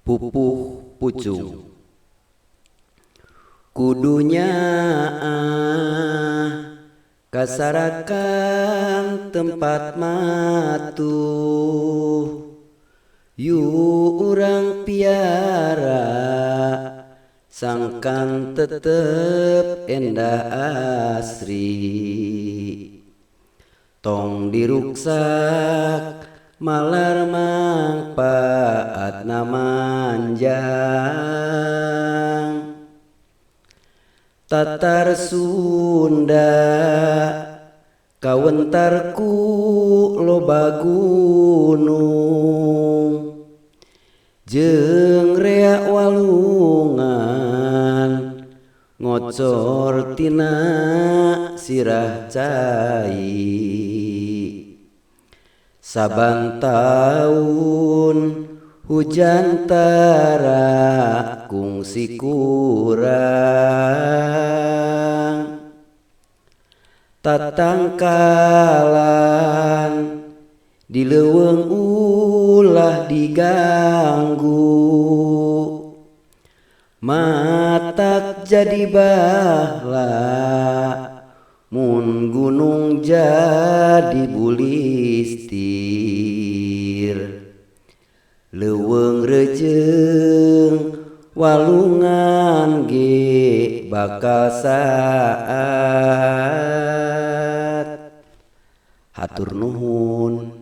Pupuh pucung kudunya kasarakan tempat matuh yu urang piara sangkan tetep endah asri tong diruksak malar mangpaatna manjang Tatar Sunda kawentar ku loba gunung jeung rea walungan ngocor tina sirah cai saban taun hujan tara kungsi kurang tatangkalan di leuweung ulah diganggu matak jadi bahla mun gunung jadi bulistir leuweung rejeung walungan ge bakal saat. Hatur nuhun.